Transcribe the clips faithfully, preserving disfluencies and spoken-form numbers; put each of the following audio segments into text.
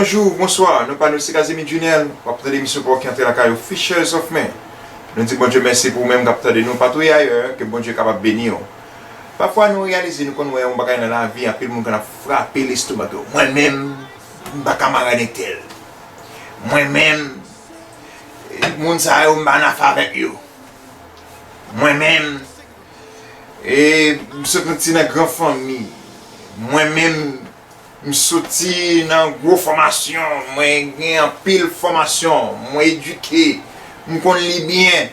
Bonjou, bonswa, non pa nou se Casimir Junel. W ap tande emisyon pa w ki antre lakay ou, Fishers of Men. Nou di Bondye mèsi pou ou menm k ap tande nou patou e ayè, ke Bondye kapab beni w. Pafwa nou reyalize, nou konn wè yon bagay nan lavi, anpil moun konn ap frape lestomak yo. Mwen menm, m pa kamarad entèl. Mwen menm, moun sa yo m pa nan afè avèk yo. Mwen menm, e, m soti nan gran fanmi. Mwen menm, m soti nan gwo fòmasyon. Mwen gen anpil fòmasyon. Mwen edike. M konn li byen.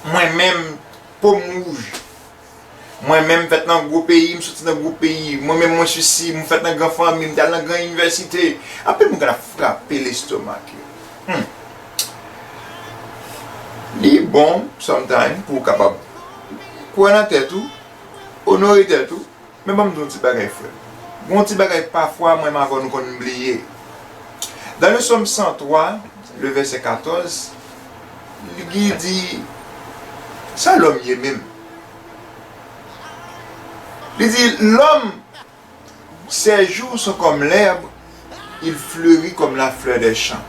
Mwen menm, po m wouj. Mwen menm, m fèt nan gwo peyi, m soti nan gwo peyi. Mwen menm, mwen sesi, m fèt nan gran fanmi, m t al nan gran inivèsite. Anpil moun konn ap frape lestomak yo. Hmm. Li bon, sometime, pou w kapab kwè nan tèt ou, onore tèt ou. Men ban m di w yon ti bagay, frè m. Gon ti bagay, pafwa, mwen menm avè w, nou konn bliye. Dans le Psaume cent trois, le verset quatorze, li di, sa lòm ye menm? Li di, l'homme, ses jours sont comme l'herbe, il fleurit comme la fleur des champs.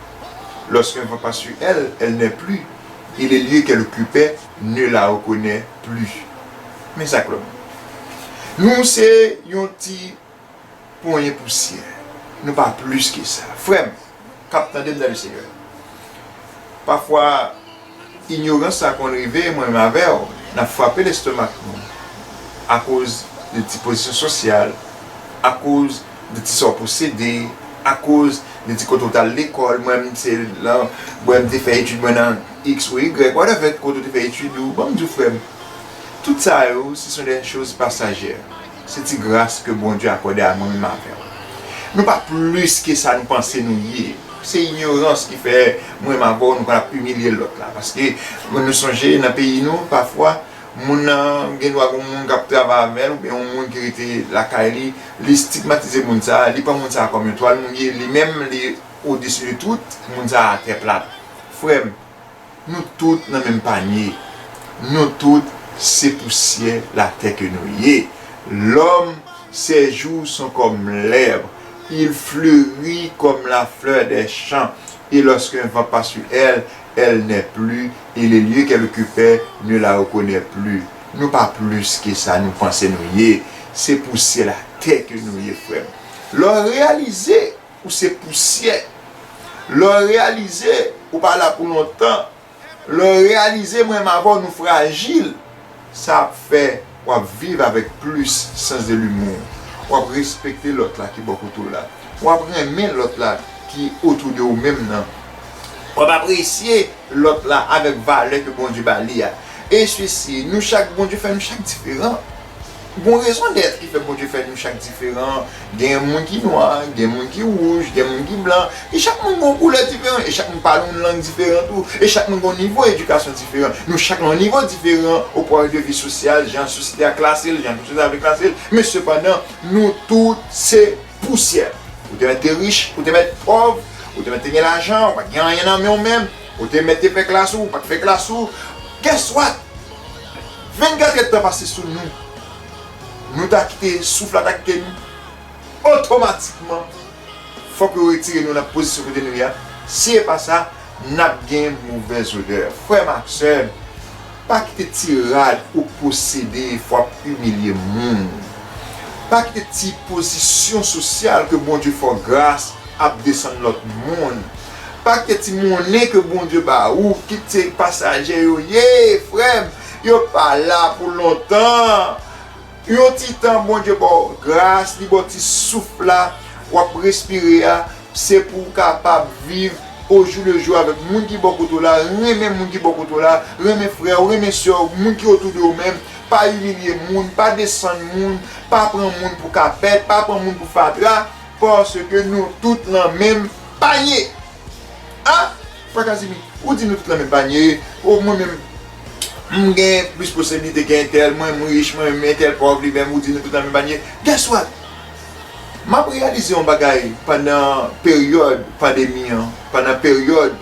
Lorsqu'un vent passe sur elle, elle n'est plus, et les lieux qu'elle occupait ne la reconnaît plus. Men sa k lòm. Nou se yon ti ponyen pousyè. Nou pa plis ke sa. Frè m, k ap tande m nan Lesenyè, pafwa, inyorans sa konn rive, mwen menm avè w, n ap frape lestomak nou akoz de ti pozisyon sosyal, akoz de ti sa w posede, akoz de ti kote w t al lekòl. Mwen menm, se lan, mwen menm te fè etid mwen nan X ou Y, whatever, kote w te fè etid ou. Ban m di w, frè m, tout sa yo, ce sont des choses passagères. Se ti gras ke Bondye akòde a mwen menm avè w. Nou pa plis ke sa nou panse nou ye. Se inyorans ki fè mwen menm avè w nou konn ap imilye lòt la. Paske nou sonje nan peyi nou, pafwa, moun nan gen dwa gon moun k ap travay avè l, oubyen yon moun ki rete lakay li, li stigmatize moun sa a, li pran moun sa a kòm yon twal mouye, li menm, li odesi de tout, moun sa a atè plat. Frè m, nou tout nan menm panye. Nou tout se pousyè latè ke nou ye. L'homme, ses jours sont comme l'herbe. Il fleurit comme la fleur des champs. Et lorsqu'un vent passe sur elle, elle n'est plus. Et les lieux qu'elle occupait ne la reconnaît plus. Nou pa plis ke sa nou panse nou ye. Se pousyè latè ke nou ye, frè m. Lè w reyalize ou se pousyè. Lè w reyalize ou pa la pou lontan, lè w reyalize mwen m avè w nou frajil, sa ap fè w ap viv avèk plis sans de l'humour. W ap respekte lòt la ki bò kote w la. W ap renmen lòt la ki otou de ou menm nan. W ap apresye lòt la avèk valè ke Bondye ba li a. E sesi, nou chak, Bondye fè nou chak diferan. Gon rezon dèt ki fè Bondye fè nou chak diferan. Gen moun ki nwa, gen moun ki wouj, gen moun ki blan. E chak moun gon koulè diferan. E chak moun pale yon lang diferan tou. E chak moun gon nivo edikasyon diferan. Nou chak nan yon nivo diferan, o pwen de vi sosyal, jan sosyete a klase l, jan sosyete a vle klase l. Men sepandan, nou tout se pousyè. Ou te mèt te rich, ou te mèt pòv, ou te mèt te gen lajan, ou pa t gen anyen nan men w menm, ou te mèt te fè klas ou, ou pa t fè klas ou. Guess what? Vennkat èdtan pase sou nou. Nou ta kite souf la ta kite nou. Otomatikman, fòk yo retire nou nan pozisyon kote nou ye a. Si e pa sa, n ap gen movèz odè. Frè m ak sè m, pa kite ti rad ou posede fè w ap imilye moun. Pa kite ti pozisyon sosyal ke Bondye fè w gras ap desann lòt moun. Pa kite ti monnen ke Bondye ba ou, kit se pasaje yo ye, frè m, yo pa la pou lontan. Yon ti tan Bondye ba w gras, li ba w ti souf la w ap respire a, se pou w kapab viv au jour le jour avèk moun ki bò kote w la, renmen moun ki bò kote w la, renmen frè w, renmen sè w, moun ki otou de w menm. Pa imilye moun, pa desann moun, pa pran moun pou kapèt, pa pran moun pou fatra, paske nou tout nan menm panye. A! Frè Kazimi, ou di nou tout nan menm panye. O, mwen menm, m gen plis posiblite ke entèl, mwen m rich, mwen menm entèl pòv, li menm, ou di nou tout nan menm panye. Guess what? M ap reyalize yon bagay pandan peryòd pandemi an, pandan peryòd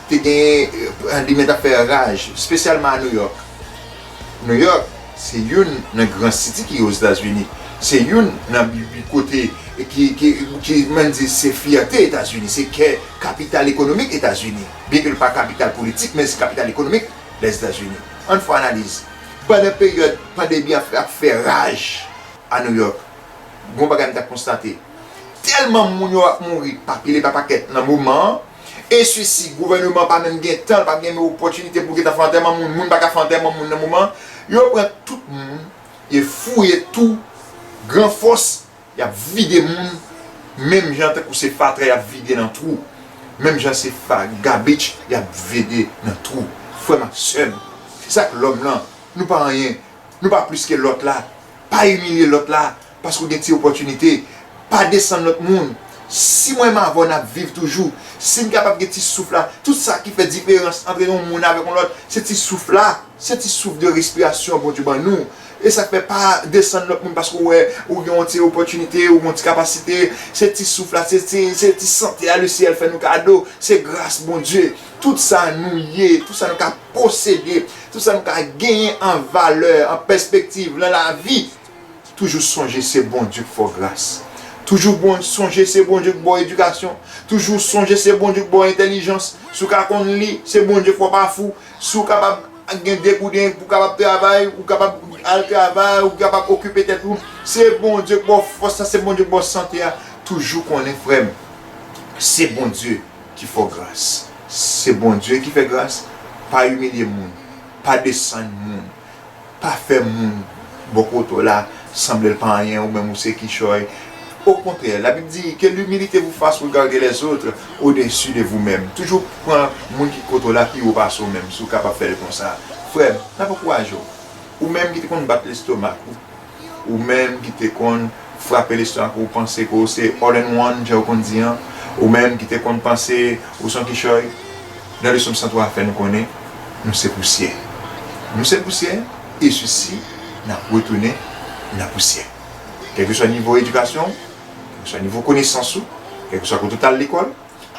te gen, eh, pandemi an t ap fè raj, espesyalman a New York. New York se youn nan gran city ki Ozetazini. Se youn nan bi-, bi-, kote ki, ki, ki, mwen di, se fyète Etazini, se kè kapital ekonomik Etazini. Byenke l pa kapital politik, men se kapital ekonomik Lèzetazini. Ann fè analiz. Pandan peryòd pandemi ap, ap fè raj a New York, gon bagay m t ap konstate. Tèlman moun yo ap mouri pa pile pa pakèt nan moman an, e sisi, gouvènman pa menm gen tan, l pa gen menm opòtinite pou gentan fè antèman moun, moun pa ka fè antèman moun nan moman an, yo pran tout moun, e fouye tou, gran fòs, y ap vide moun, menm jan tankou se fatra y ap vide nan twou, menm jan se fa, garbage y ap vide nan twou. Frè m ak sè m, se sa k lòm lan, nou pa anyen, nou pa plis ke lòt la, pa imilye lòt la, paske w gen ti opòtinite, pa desann lòt moun. Si mwen m avè w n ap viv toujou, si n kapab gen ti souf la, tout sa ki fè diferans ant yon moun avèk yon lòt, se ti souf la. Se ti souf de respirasyon Bondye ban nou. E sa k fè pa desann lòt moun paske w wè ou gen yon ti opòtinite, ou gen yon ti kapasite. Se ti souf la, se ti, se ti sante a lesyèl fè nou kado. Se gras Bondye. Tout sa nou ye, tout sa nou ka posede, tout sa nou ka genyen an valè, an pèspektiv nan lavi, toujou sonje se Bondye k fè w gras. Toujou bon, sonje se Bondye k ba w edikasyon. Toujou sonje se Bondye k ba w entèlijans. Si w ka konn li, se Bondye k fè w pa fou. Si w kapab gen de gouden pou w kapab travay, ou kapab al travay, ou kapab okipe tèt ou, se Bondye k ba w fòs la, se Bondye k ba w sante a. Toujou konnen, frè m, se Bondye ki fè w gras. Se Bondye ki fè gras. Pa imilye moun. Pa desann moun. Pa fè moun bò kote w la sanble l pa anyen, ou menm ou se kichòy. Okontrè, Labib di, que l'humilité vous fasse regarder les autres au-dessus de vous-même. Toujou pran moun ki kote w la pi wo pase w menm, si w kapab fè l konsa. Frè m, n ap ankouraje w. Ou menm ki te konn bat lestomak ou, ou menm ki te konn frape lestomak ou, panse ke w se all in one, jan yo konn di an, ou menm ki te konn panse ou se yon kichòy, nan leson san twa a fè nou konnen, nou se pousyè. Nou se pousyè, e sisi, n ap retounen nan pousyè. Kèlkeswa nivo edikasyon w, kèlkeswa nivo konesans ou, kèlkeswa kote w t al lekòl,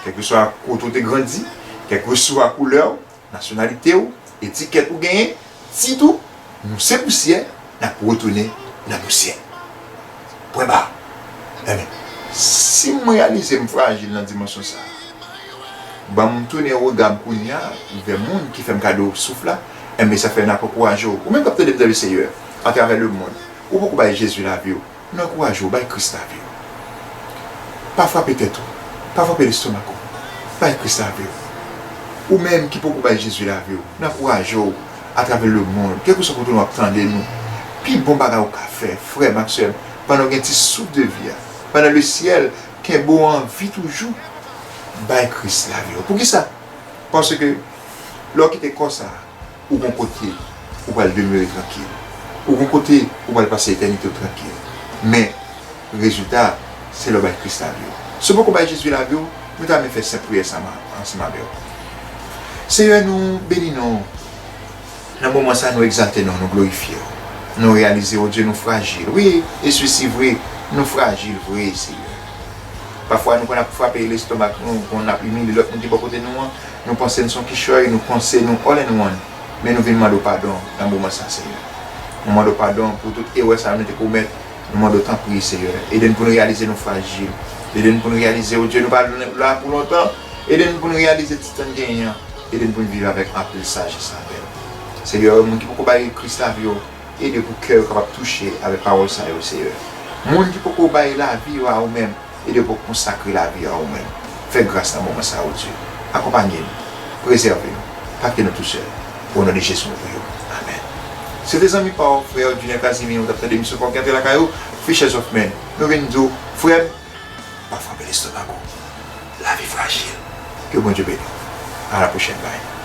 kèlkeswa kote w te grandi, kèlkeswa koulè w, nasyonalite w, etikèt ou genyen, tit ou, nou se pousyè, n ap retounen nan pousyè. Pwen ba. Enben, si m reyalize m frajil nan dimansyon sa a, ban m tounen rega m kounye a vè moun ki fè m kado souf la, enben sa fè n ap ankouraje w. Ou menm k ap tande m nan le Seyè, atravè lemonn, ou poko bay Jezi lavi w, nou ankouraje w, bay Kris lavi w. Pa frape tèt ou, pa frape lestomak ou, bay Kris lavi w. Ou menm ki poko bay Jezi lavi w, n ankouraje w atravè lemonn, kèlkeswa kote nou ap tande nou. Pi bon bagay ou ka fè, frè m ak sè m, pandan w gen ti souf de vi a, pandan lesyèl kenbe w an vi toujou, bay Kris lavi w. Poukisa? Paske lè w kite kò sa a, ou gon kote ou pral demere trankil. Ou gon kote ou pral pase etènite w trankil. Men, rezilta a, se lè w bay Kris lavi w. Si w poko bay Jezi lavi w, nou ta renmen fè senp priyè sa a ansanm avè w. Seyè, nou beni non w. Nan moman sa a, nou egzalte non w, nou glorifye w. Nou reyalize, o Dye, nou frajil. Wi, e sisi vre, nou frajil vre, Seyè. Pafwa, nou konn ap frape lestomak nou, konn ap imilye lòt moun ki bò kote nou an. Nou panse n se yon kichòy, nou panse nou all in one. Men nou vin mande w padon nan moman sa a, Seyè. Nou mande w padon pou tout erè sa a nou te komèt. Nou mande w tanpri, Seyè, ede n pou n reyalize nou frajil. Ede n pou n reyalize, o Dye, nou pa la pou lontan. Ede n pou n reyalize ti tan n genyen an. Ede n pou n viv avèk anpil sajès avè w. Seyè, moun ki poko bay Kris lavi yo, ede pou kè yo kapab touche avèk pawòl sa yo, Seyè. Moun ki poko bay lavi yo a ou menm, ede pou konsakre lavi a ou menm. Fè gras nan moman sa a, o Dye. Akonpanye nou, prezève nou, pa kite nou tousèl. O non de Jezi nou priye w. Amèn. Se te zanmi pa w, frè Junior Casimir, ou t ap tande emisyon Fòk Gen Antre Lakay ou, Fishers of Men. Nou vin di w, frè m, pa frape lestomak ou. Lavi frajil. Ke Bondye beni w. A la pwochèn, bye.